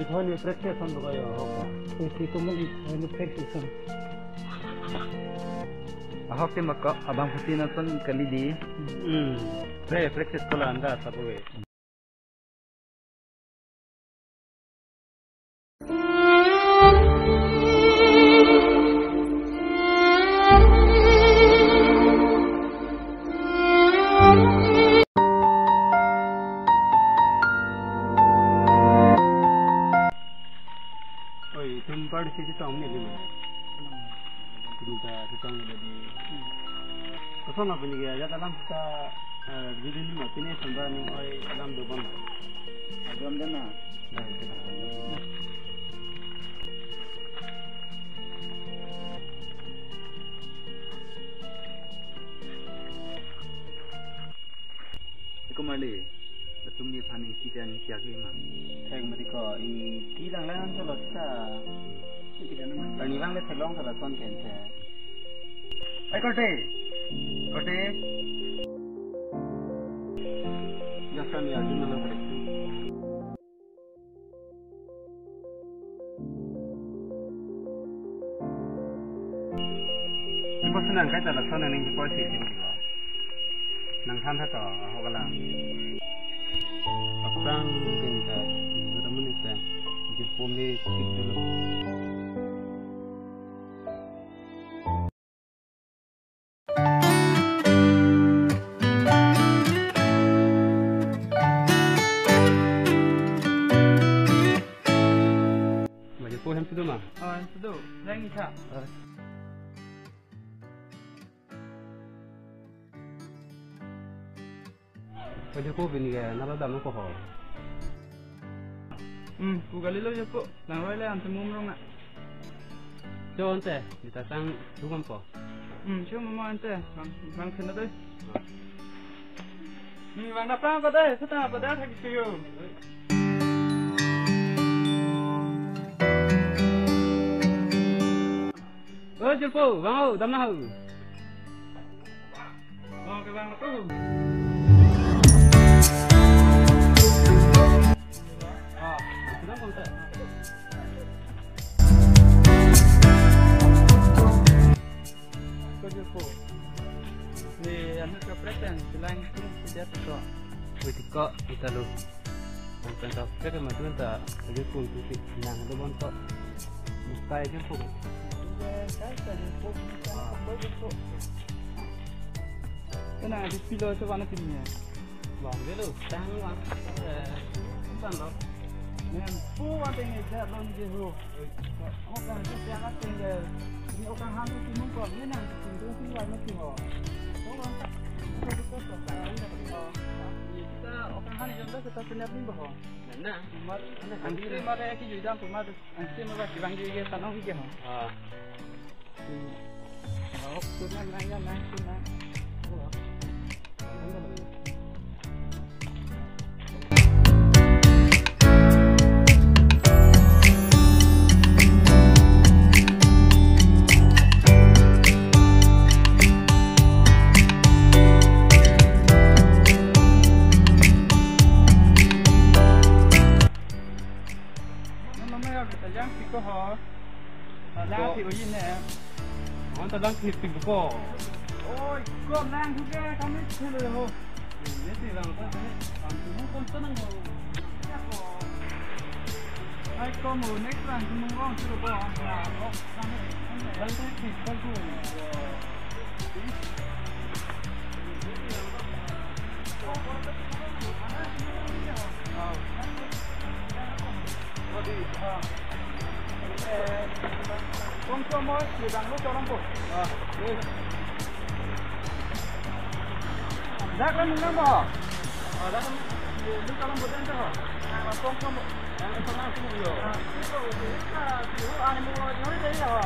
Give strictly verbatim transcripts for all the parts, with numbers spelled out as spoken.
Ithoni practice on ko yo. Isi ko mung ithoni practice on. Ahok te maka abang phutin ason kali di. Hmm. Pre practice ko la anda sabu e. Oi, itum party si chetong neli ma. Itum ta chetong neli di. Kosonlo pini ke, ajat alam ta, eh, judin ma, pini samba ning oi alam dobom. Alam dena. Iko mali, latum ni aphan ingki dan ingki agi ma. Thek mati ko, ingki lang lang solo sa. Ingki dan ma. Pini lang le theklong solo son ken se. Ai korte. Korte. Ya kami agi mana korte. Ipo senang kai ta lason nang ipo si kin diwa. Nang than tha to, ahok alam. Aphrang kin ta, sudah menit ta. Di pom di tik dulu. Baje po hem sudo ma? Oh, hem sudo. Lang isa. Ah. Baje po pini ke nala dam ko ho. Hmm, pu kali lo je po. Lang roi le ante mum rong na. Cho ante, di ta sang dugam po. Hmm, cho mama ante, bang, bang kena doi. Hmm, bang dapang ko doi, seta ko doi thak siyo. Oh, Julpo, bang ho, damna ho. Oh, ke bang ho. Ah, sedang kontak. Ko Julpo. Ni anu ke present, silang tu sejak tu. Wih, tiko, kita lu. Ang tangka pek ma tuan ta, ajo kung tu si nang do bon to. Bukai ajo kung. Bukai ta ajo kung, bukai ajo kung. Kena di pilo so wana pin niya. Bang velo, tang wan. Eh, bang lo. Niya pu wan ting ni ja lo ni je ho. Okan si siang ating ke, ni okan han tu simung ko, ni nang simung tu simung ko, ni ho. Ko wan ta. Ko ko ko ko. Kita okan han jom dah kita sinar ni bah ho. Nah, nah. Mar, ang si mar ya ki jujang tu mar, ang si mar ba kibang jujang tanong ki ho. Ah. Mama ya kita jang piko ho. Lang ko. Phi uji ne. Wan ta lang phi piko. Oi, ko lang juga kami chelo ho. Ini sih lang ta ini. Ang tu kon ta nang ho. Hai ko mo next lang tu mong kong chelo ko. Lang ta phi piko. Kong so mo, si bang lo chorong po. Dak kan nang mo. Dak kan lu chorong po dan to. Kong so mo. Yang chorong po yo. Ani mo, ani mo.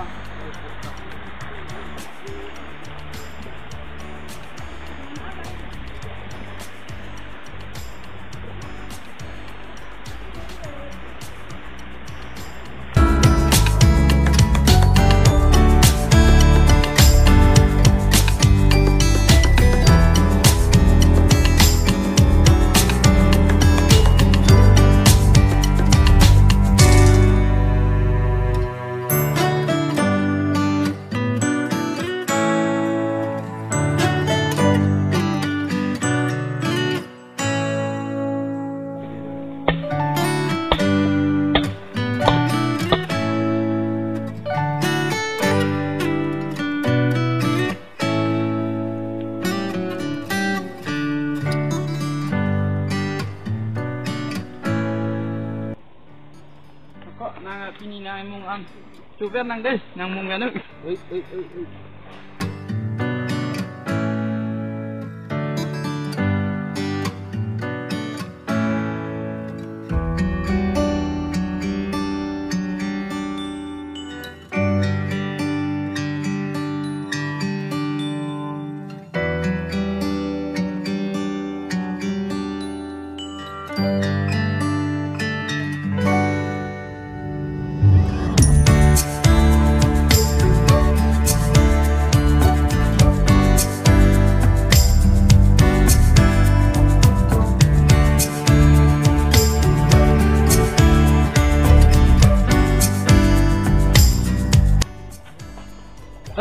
Chuber nang dei, nang mung anu. Oi, oi, oi, oi.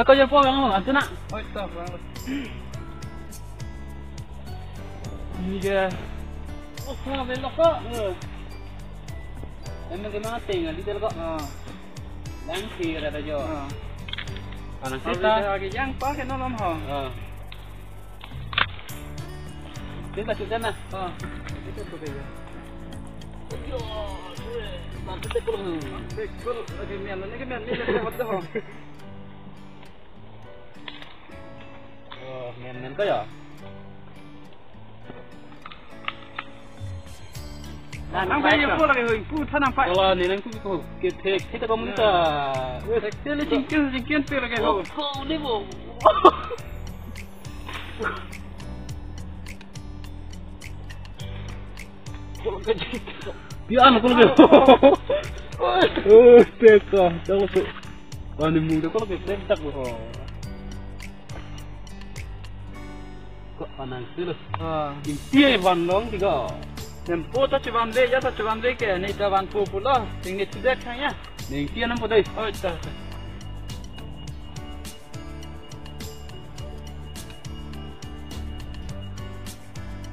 Ako yung po, ang ano na? Oi, to, ang ano. Ini ke. Oh, sa, belok ko. Eh. Emang ke mati ngali tel ko. Ah. Lang si ada jo. Ah. Anak seta. Lagi yang pa ke nolom ho. Ah. Seta, seta na. Ah. Itu tuh ya. Yo, nanti tekul. Tekul lagi mian, ini ke mian, ini ke mian ho. Oh, mian, mian ko ya. Nang pai ko lagi hui, pu tha nang pai. Kalau ni nang pu ko, ke thek, thek ko mun ta. Thek le chingkin, chingkin pe lagi ho. Ko ni bo. Pian ko lagi. Oh, thek ko, thek ko. Ani mung de ko lagi thek tak ko. Ko anang silo. Ah. Ingti vanlong tiga. Tempo ta chuvan de, ya ta chuvan de ke, ni ta van po pulo. Ting ni tidak kang ya. Ning ti anam po dei. Oh, ta.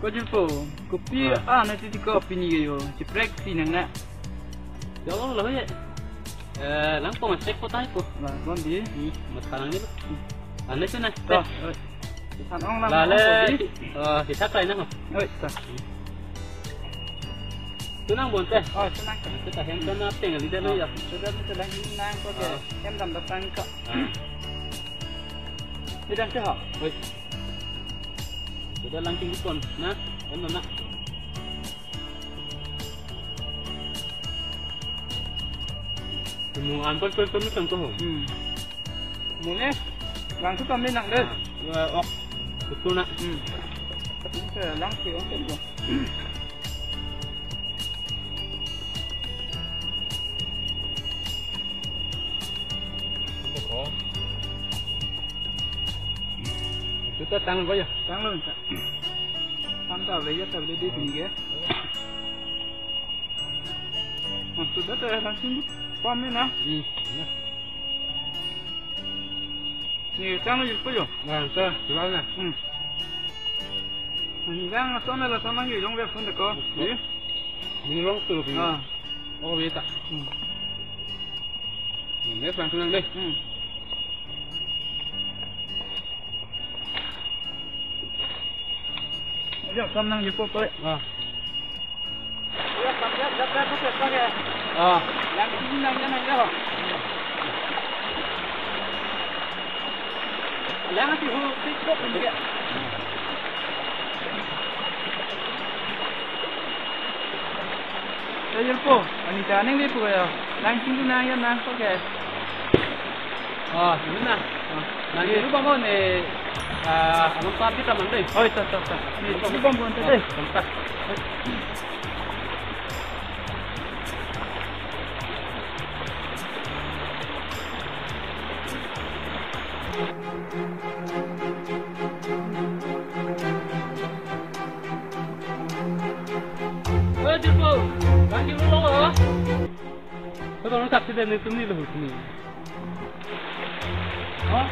Ko jirpo, kopi ah, na titi ko pini ke yo, chiprek si nang na. Yo, lo ye. Eh, lang po masek po tai po. Lah, bon di. Hmm, matha nang ni lo. Ane sih na. To, oi. Than ong lang. Lale, ong po di. Eh, kita kai na ho. Oi, ta. Tunang bon te. Oh, tunang. Kita hem kan na teng li de lo ya. Sudah kita lang nang ko de. Ah. Hem dam datang ko. Ah. Di dam te ho. Oi. Sudah lang tinggi kon, na? Ano na? Mo an pon pon pon sang ko ho. Hmm. Mo ne? Lang su tam ni nang de. Ah, ok. Betul na. Hmm. Oke, lang si, oke, oke. Itu ta tang ko ya? Tang lo, ta. Tang ta le ya, ta le di tinggi ya. Maksudnya ta langsung pam ni na. Hmm. Ni tang lo ko yo. Nah, ta, jual na. Hmm. Ni tang so na la sama ni long ve phone ko. Ni? Ni long tu bi. Ah. Oh, beta. Hmm. Ni sang tunang dei. Hmm. Ayo, sam nang yupo ko. Ah. Ya, sam ya, ya, ya, ya, ya. Ah. Lang sini nang, nang, nang, ya. Lang si hu, si kok ni ya. Ayo po, ani ta neng di po ya. Lang sini nang ya, nang, oke. Ah, sini na. Ah. Nang di lu bangun ni, ah, anong party ta mang dei. Oh, ta, ta, ta. Ni lu bangun ta dei. Ah, ta. Eh, Jirpo, ganti ulo ho. Ko tong tak sida ni tum ni lo hut ni. Ha?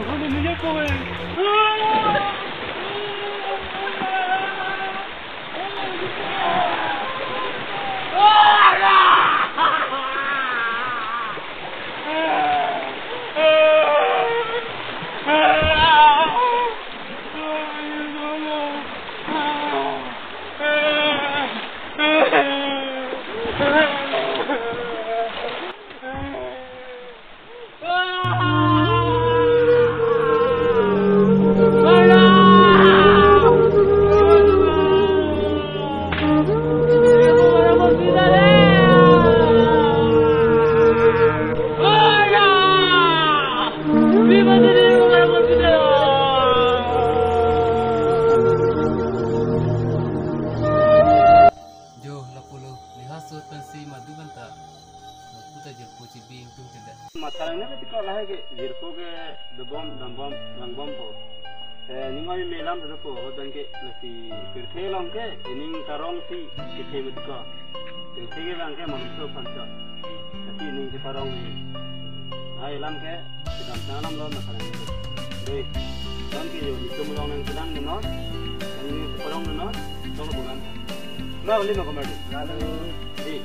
Ko ni ni ko eh. Rangbom, rangbom po. Eh, ning oi melam tu ko, ho dan ke lasi pirthe along ke, ining karong si pirthe met ko. Pirthe ke lang ke manusia pansa. Lasi ining si parong ni. Ai lam ke, sedang tanam lo masalah itu. Doi, dan ke yo, itu melong nang sedang deno. Dan ining si parong deno, tolong bulan. Mau lima koma dua. Lalu, di.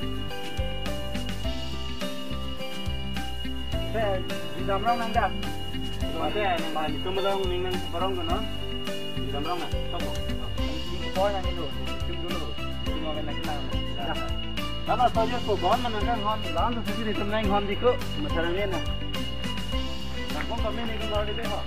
Te, di damrong nang da. Ante, nang nang itu melong ning nang parong deno. Di damrong nang, sok mo. Di koi nang itu, cium dulu. Itu mau kena kita. Ya. Kalau sojo ko bon menangkan hon, lawan tu sendiri itu nang hon di ko, masalah ni na. Nang kong kami ni kong di ho.